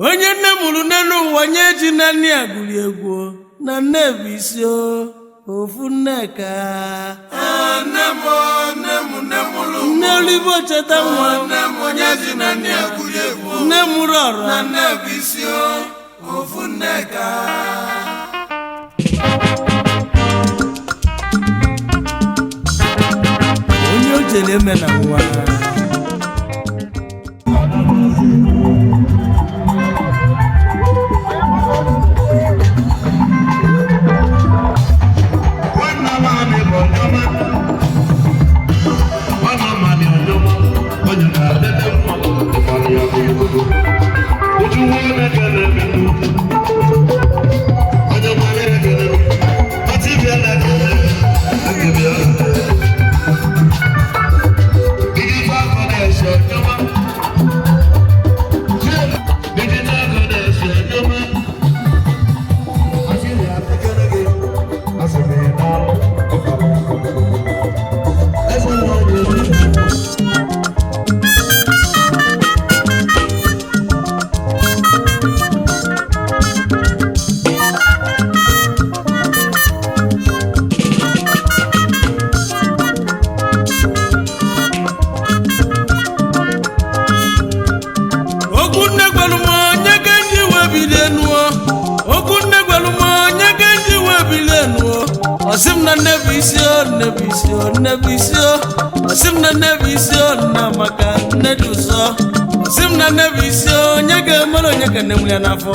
Onye nne mụrụ n'elu ụwa nye ji na nne ya gụrụ egwu na nne bụ isi ofu nne ka Nne m, nne m, nne mụrụ m. Nne olibo cheta nwa. Nne m, onye ji na nne ya gwuri egwu. Nne mụrụ ọra. Na nne bụ isi ofu nne ka. Onye o jere eme na nwa. Okwu nne gwara m, onye ga nji wee bilie nuo. Okwu nne gwara m, onye ga nji wee bilie nuo. Ọsị m na nne bụ isi o, nne bụ isi o, nne bụ isi o. Ọsị m na nne bụ isi o, nne amaka, nne dị ụsọ. Ọsị m na nne bụ isi o, onye ga-emere onye ka nne mụrụ ya n'afọ.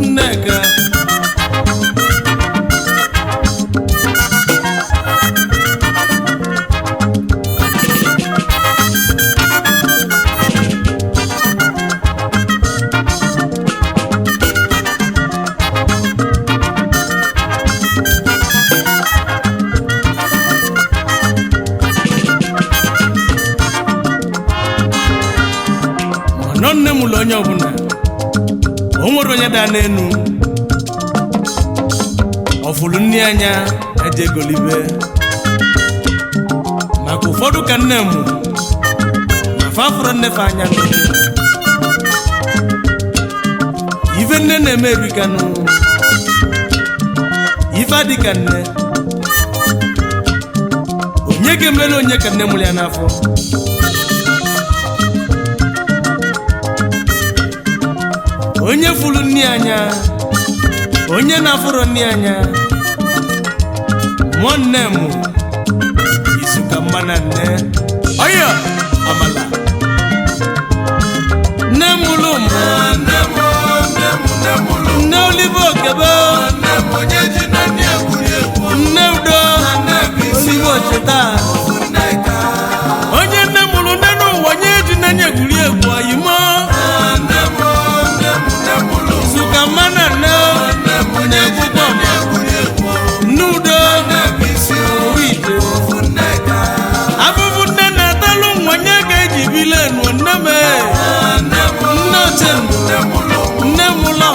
Nneka. Nọ nne m ụlọ, onye ọbụla o nwere onye daa n'enu ọfụlụ nne anya eje golibe maka ụfọdụ ka nne m na fafụrụ nnefe anya nụ. Ife nne na-eme erikanụ, ife adịka nne onye ga-emere onye ka nne mụrụ ya n'afọ. Onye fụrụ nne anya, onye na-afụrụ nne anya, mụọ nne m izu ka mma na nne ọyọ amala nne mụrụ m. Nne m, nne m, nne mụrụ m. Nne olive okebe. Nne m, onye ji na nne ya gwuri egwu. Nne udo. Na nne bụ isi olive ocheta. ofu nne ka. Onye nne mụrụ nne n'ụwa nye ji na nye egwuri egwu oyimo. Nne m, nne m, nne mụrụ m. Izu ka mma na nne. Nne m, onye ji na nne ya gwuri egwu. Nne udo. Nne bụ isi owu ije. ofu nne ka. Afụfụ nne na-atalụ nwa nye ga-eji bile nụọ nne m. Nne m, nne ochendo. nne mụrụ m. Nne m ụlọ.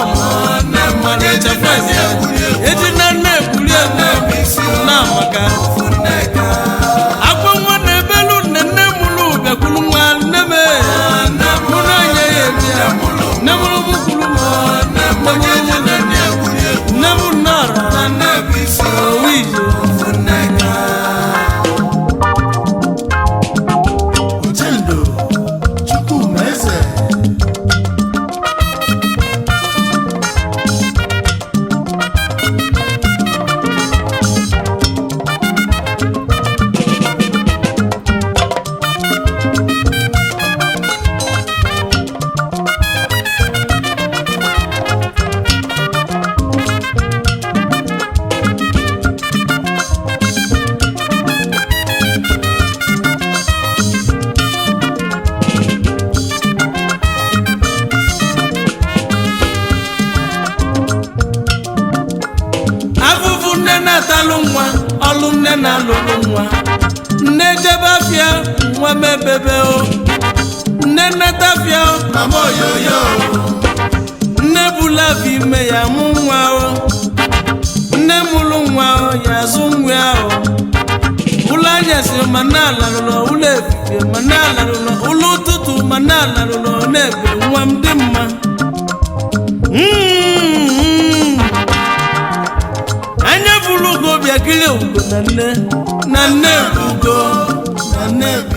Nne m, onye ji na nne ya gwuri egwu. Eji na nne egwuri Nne egwu. bụ isi Na amaka. ofu nne ka. Akwa nwa na-ebelu nne, nne mụrụ bịakwuru nwa nne m. Nne m, mụ na onye ya ebi ya. nne mụrụ m. Nne mụrụ m kwuru m. Nne m, onye ji na nne ya gwuri egwu. Nne m nọrọ. Na nne bụ isi owu ije. ofu nne ka. Ochendo Chukwuma Eze. Afụfụ nne na-atalụ nwa, ọlụ nne na-alụlụ nwa. Nne jebe afịa, nwa mebebe o. Nne nneta afịa o. Mama oyoyo. Nne bula afọ ime ya mụ nwa o. Nne mụrụ nwa o, ya azụ nwa. Ma na-alarụlọ ụlọ efifie, ma na-alarụlọ ụlọ ụtụtụ, ma na-alarụlọ na-ebe nwa m dị mma. Anya bụrụ ugo bịa kiri ugo na nne, na nne bụ ugo, Na nne bụ